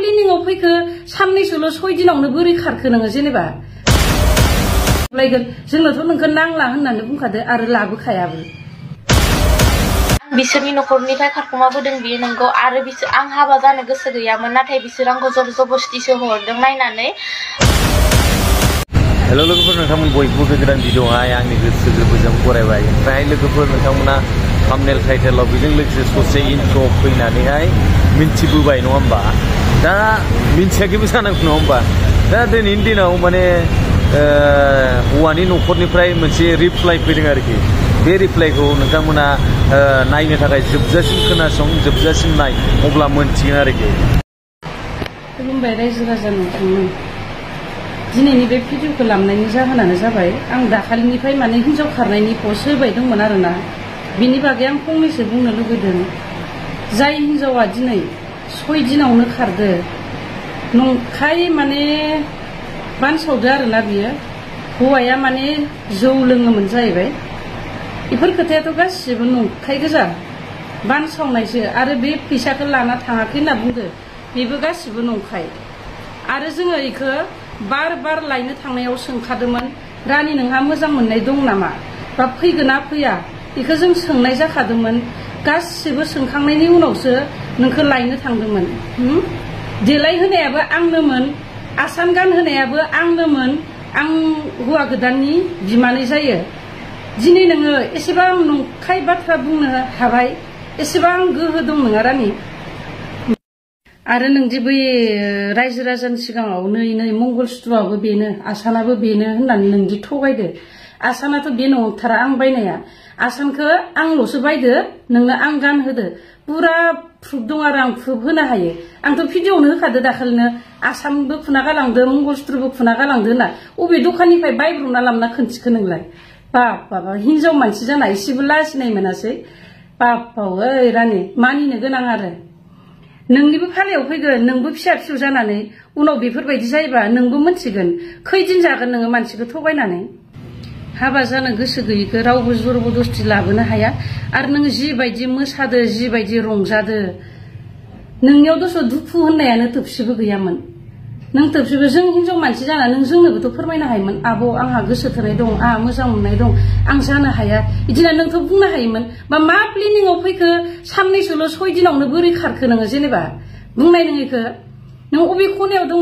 प्लेनिंआव फैखो साननैसोल' 6 दिनावनो बोरै खारखो नोङो जेनेबा लायगोन जोंनोथ' नोंखौ नांला होननानै बुंखादो आरो लाबोखायाबो बिसोरनि न'खरनिफ्राय खारखुमाबोदों बियो नंगौ आरो बिसोर आं हाबा जानो गोसो गैयामोन नाथाय बिसोर आंखौ जर जबस्तिसो हरदों नायनानै हेल' लोगोफोर नोंथांमोन बयबो गोदान भिडिअआवहाय आंनि गोसो गोरबोजों बरायबाय ओमफ्राय लोगोफोर नोंथांमोना थाम्बनेल टाइटेलाव बेजों लोगोसे ससे इन्ट्र फैनानैहाय मिन्थिबोबाय नङा होमबा दा मिन्थियाखैबो जानांगौ नङा होमबा दा दिनैनि दिनाव माने हौवानि न'खरनिफ्राय मोनसे रिप्लाइ फैदों आरोखि बे रिप्लाइखौ नोंथांमोना नायनो थाखाय जोबजासिम खोनासं जोबजासिम नाय अब्ला मोनथिगोन आरोखि खुलुमबाय रायजो राजा नोंथांमोन दिनैनि बे भिडिअखौ लामनायनि जाहोनानो जाबाय आं दाखालिनिफ्राय माने हिन्जाव खारनायनि पस्ट होबाय दंमोन आरोना बिनि बागै आं फंनैसो बुंनो लुबैदों जाय हिन्जावा दिनै 6 दिनावनो खारदो नंखाय माने बानसावदो आरोना बियो हौवाया माने जौ लोङोमोन जाहैबाय बेफोर खोथायाथ' गासिबो नंखाय गोजा बानसावनायसो आरो बे फैसाखौ लाना थाङाखै होनना बुंदो बेबो गासिबो नंखाय आरो जोङो इखो बार बार लायनो थांनायाव सोंखादोंमोन रानि नोंहा मोजां मोननाय दं नामा बा फैगोना फैया बेखौ जों सोंनाय जाखादोंमोन गासिबो सोंखांनायनि उनावसो नोंखौ लायनो थांदोंमोन देलाय होनायाबो आंनोमोन आसान गान होनायाबो आंनोमोन आं हौवा गोदाननि बिमानै जायो दिनै नोङो एसेबां नंखाय बाथ्रा बुंनो हाबाय एसेबां गोहो दं नोङा रानि आरो नोंदि बै रायजो राजानि सिगाङाव नै मंगलसूत्रआबो बेनो आसानाबो बेनो होननानै नोंदि थगायदो आसानाथ' बे नंथारा आं बायनाया आसानखौ आंल'सो बायदो नोंनो आं गानहोदो पुरा प्रुफ दं आरो आं प्रुफ होनो हायो आंथ' भिडिअआवनो होखादो दाखालिनो आसानबो खुना गालांदो मंगलसूत्रबो खुना गालांदो होनना अबे दखाननिफ्राय बायब्रबना लाबोना खोन्थिखो नोंलाय बाबा हिनजाव मानसि जाना एसेबो लाजिनाय मोनासै बाबा ओइ रानि मानिनो गोनां आरो नोंनिबो फालायाव फैगोन नोंबो फिसा फिसौ जानानै उनाव बेफोरबायदि जायोबा नोंबो मोनथिगोन खैदिन जागोन नोङो मानसिखौ थगायनानै हाबा जानो गोसो गैयिखौ रावबो जबरदस्ति लाबोनो हाया आरो नों जिबायदि मोसादो जिबायदि रंजादो नोंनियाव दस' दुखु होननायानो थोबसेबो गैयामोन नों थोबसेबो जों हिनजाव मानसि जाना नों जोंनोबोथ' फोरमायनो हायोमोन आब' आंहा गोसो थोनाय दं आंहा मोजां मोननाय दं आं जानो हाया बिदिनो नोंथ' बुंनो हायोमोन बा मा प्लेनिंआव फैखो साननैसोल' 6 दिनावनो बोरै खारखो नोङो जेनेबा बुंनाय नों इखो नों अबे खनायाव दङ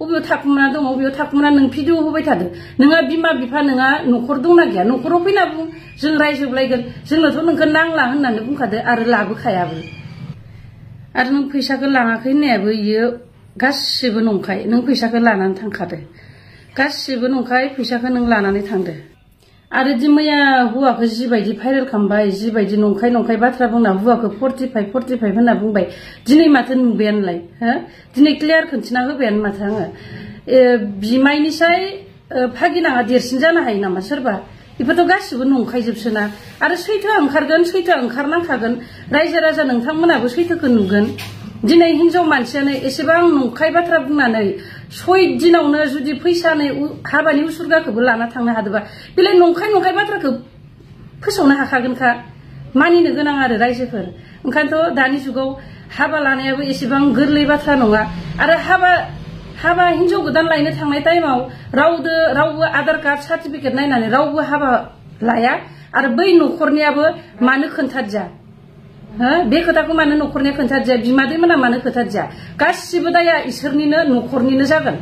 अबेयाव थाखुमाना दङ अबेयाव थाखुमाना नों भिडिअ होबाय थादो नोंहा बिमा बिफा नोंहा न'खर दंना गैया न'खराव फैना बुं जों रायजोबलायगोन जोंनोथ' नोंखौ नांला होननानै बुंखादो आरो लाबोखायाबो आरो नों फैसाखौ लाङाखै होननायाबो इयो गासिबो नंखाय नों फैसाखौ लानानै थांखादो गासिबो नंखाय फैसाखौ नों लानानै थांदो आरो दि मैया हौवाखौ जिबायदि भाइरेल खालामबाय जिबायदि नंखाय बाथ्रा बुंना हौवाखौ 45 होनना बुंबाय दिनै माथो नुबायानोलाय हो दिनै क्लियार खोन्थिना होबायानो माथो आङो बिमायनिसाय भागिनाङा देरसिन जानो हायो नामा सोरबा बेफोरथ' गासिबो नंखायजोबसोना आरो सैथोआ ओंखारगोन सैथोआ ओंखारनांखागोन रायजो राजा नोंथांमोनाबो सैथोखौ नुगोन दिनै हिनजाव मानसियानो एसेबां नंखाय बाथ्रा बुंनानै 6 दिनावनो जुदि फैसानै हाबानि उसुरगाखौबो लाना थांनो हादोंबा बेलाय नंखाय बाथ्राखौ फोसावनो हाखागोनखा मानिनो गोनां आरो रायजोफोर ओंखायनोथ' दानि जुगाव हाबा लानायाबो एसेबां गोरलै बाथ्रा नङा आरो हाबा हिनजाव गोदान लायनो थांनाय टाइमाव रावबो आधार कार्ड सार्टिफिकेट नायनानै रावबो हाबा लाया आरो बै न'खरनियाबो मानो खोन्थादिया बे खोथाखौ मानो न'खरनिया खोन्थादिया बिमादैमोना मानो खोन्थादिया गासिबो दाया इसोरनिनो न'खरनिनो जागोन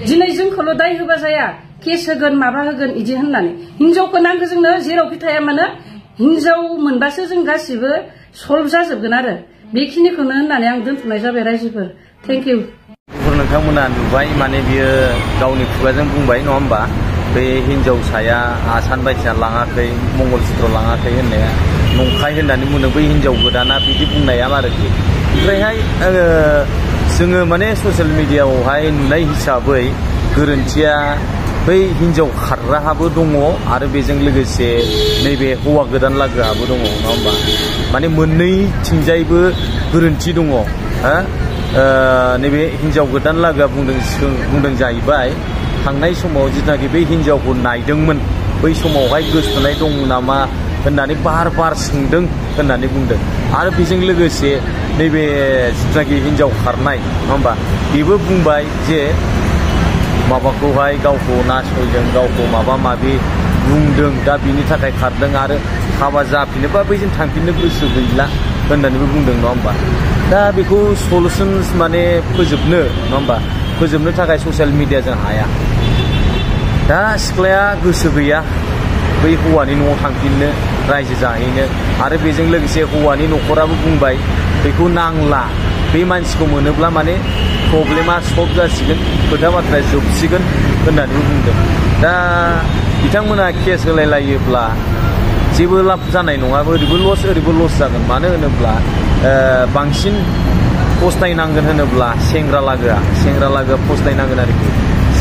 दिनै जोंखौल' दाय होबा जाया केस होगोन माबा होगोन इदि होननानै हिनजावखौ नांगौ जोंनो जेरावखि थाया मानो हिनजाव मोनबासो जों गासिबो सल्भ जाजोबगोन आरो बेखिनिखौनो होननानै आं दोनथ'नाय जाबाय रायजोफोर थेंक इउ नोंथांमोना नुबाय माने बियो गावनि खुगाजों बुंबाय नङा होमबा बे हिनजावसाया आसान बायदिसिना लाङाखै मंगलसूत्र लाङाखै होननाया नंखाय होननानै बुङो बै हिनजाव गोदाना बिदि बुंनाया आरोखि ओमफ्रायहाय जोङो माने ससियेल मिडियाआवहाय नुनाय हिसाबै गोरोन्थिया बै हिनजाव खारग्राहाबो दङ आरो बेजों लोगोसे नैबे हौवा गोदान लागोआबो दङ नङा होमबा माने मोननैथिंजायबो गोरोन्थि दङ नैबे हिनजाव गोदान लागोआ बुंदों जाहैबाय थांनाय समाव जिथुनाखि बै हिनजावखौ नायदोंमोन बै समावहाय गोसोथोनाय दं नामा होननानै बार सोंदों होननानै बुंदों। आरो बेजों लोगोसे नैबे जिथुनाखि हिनजाव खारनाय नङा होमबा बेबो बुंबाय जे माबाखौहाय गावखौ नासयदों, गावखौ माबा माबि बुंदों, दा बिनि थाखाय खारदों आरो हाबा जाफिनोबा बैजों थांफिननो गोसो गैला होननानैबो बुंदों नङा होमबा। दा बेखौ सलुसन्स माने फोजोबनो नङा होमबा, फोजोबनो थाखाय ससियेल मिडियाजों हाया। दा सिख्लाया गोसो गैया बै हौवानि न'आव थांफिननो, रायजो जाहैनो। आरो बेजों लोगोसे हौवानि न'खराबो बुंबाय बेखौ नांला, बे मानसिखौ मोनोब्ला माने प्रब्लेमा सल्भ जासिगोन, खोथा बाथ्राया जोबसिगोन होननानैबो बुंदों। दा बिथांमोना केस होलायलायोब्ला जेबो लाब जानाय नङा, ओरैबो लस जागोन। मानो होनोब्ला बांसिन फस्थायनांगोन होनोब्ला सेंग्रा लागोआ फस्थायनांगोन आरोखि।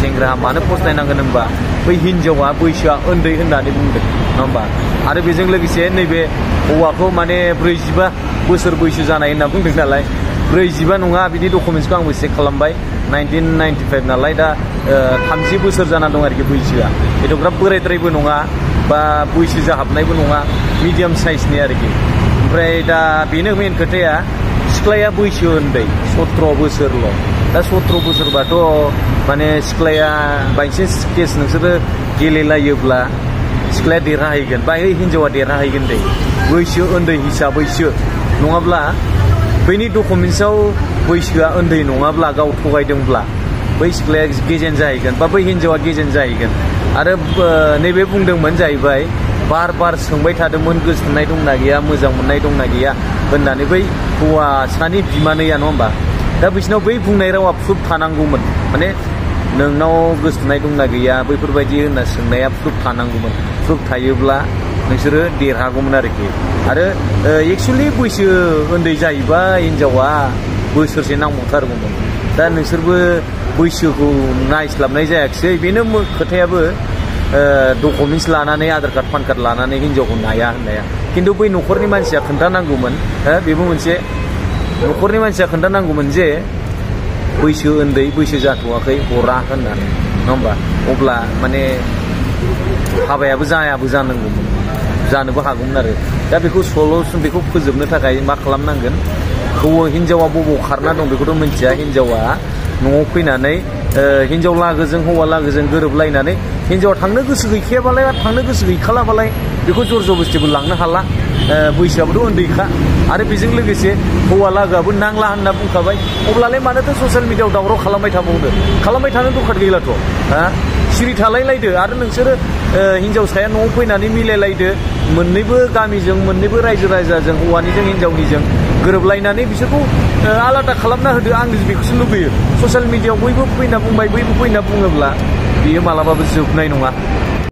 सेंग्रा मानो फस्थायनांगोन होनबा बै हिनजावा बैसोआ उन्दै होननानै बुंदों नङा होमबा। आरो बेजों लोगोसे नैबे हौवाखौ माने 42 बोसोर बैसो जानाय होनना बुंदों नालाय, 42 नङा, बिदि डकुमेन्टसखौ आंबो चेक खालामबाय, 1995 नालाय, दा 30 बोसोर जाना दं आरोखि बैसोआ। एथ'ग्राब बोरायद्रायबो नङा बा बैसो जाहाबनायबो नङा, मिडियाम साइजनि आरोखि। ओमफ्राय दा बेनो मेन खोथाया, सिख्लाया बैसो उन्दै, 17 बोसोरल'। दा 17 बोसोरबाथ' माने सिख्लाया बायसान्स केस नोंसोरो गेलेलायोब्ला सिख्लाया देरहाहैगोन बा हिनजावा देरहाहैगोन दे, बैसो उन्दै हिसाबैसो। नङाब्ला बैनि डकुमेन्ट्सआव बैसोआ उन्दै नङाब्ला, गाव थगायदोंब्ला बै सिख्लाया गेजेन जाहैगोन बा बै हिनजावा गेजेन जाहैगोन। आरो नैबे बुंदोंमोन जाहैबाय, बार सोंबाय थादोंमोन गोसोथोनाय दंना गैया, मोजां मोननाय दंना गैया होननानै बै हौवासानि बिमानैया नङा होमबा। दा बिसोरनाव बै बुंनाय रावा प्रुफ थानांगौमोन, माने नोंनाव गोसोथोनाय दंना गैया बैफोरबायदि होनना सोंनाया प्रुफ थानांगौमोन। प्रुफ थायोब्ला नोंसोरो देरहागौमोन आरोखि। आरो एक्सुवेलि बैसो उन्दै जायोबा हिनजावा बोसोरसे नांबावथारगौमोन। दा नोंसोरबो बैसोखौ नायस्लाबनाय जायाखिसै, बेनो खोथायाबो। डकुमेन्ट्स लानानै, आधार कार्ड पान कार्ड लानानै हिनजावखौ नाया होननाया, खिन्थु बै न'खरनि मानसिया खोन्थानांगौमोन, बेबो मोनसे न'खरनि मानसिया खोन्थानांगौमोन जे बैसो उन्दै, बैसो जाथ'वाखै, हरा होननानै नङा होमबा। अब्ला माने हाबायाबो जायाबो जानांगौमोन, जानोबो हागौमोन आरो। दा बेखौ बेखौ फोजोबनो थाखाय मा खालामनांगोन, हिनजावा बबाव खारना दं बेखौथ' मिथिया। हिनजावा न'आव फैनानै हिनजाव लागोजों हौवा लागोजों गोरोबलायनानै, हिनजावा थांनो गोसो गैखायाबालाय, थांनो गोसो गैखालाबालाय बेखौ जर जबस्तिबो लांनो हाला, बैसोआबोथ' उन्दैखा। आरो बेजों लोगोसे हौवा लागोआबो नांला होनना बुंखाबाय, अब्लालाय मानोथो ससियेल मिडियाआव दावराव खालामबाय थाबावनो, खालामबाय थानो दरखार गैलाथ'। सिरि थालायलायदो, आरो नोंसोरो हिनजावसाया न'आव फैनानै मिलायलायदो, मोननैबो गामिजों, मोननैबो रायजो राजाजों, हौवानिजों हिनजावनिजों गोरोबलायनानै बिसोरखौ आलादा खालामना होदो। आं बेखौसो लुबैयो। ससियेल मिडियाआव बयबो फैना बुंबाय, बैबो फैना बुङोब्ला बियो मालाबाबो जोबनाय नङा।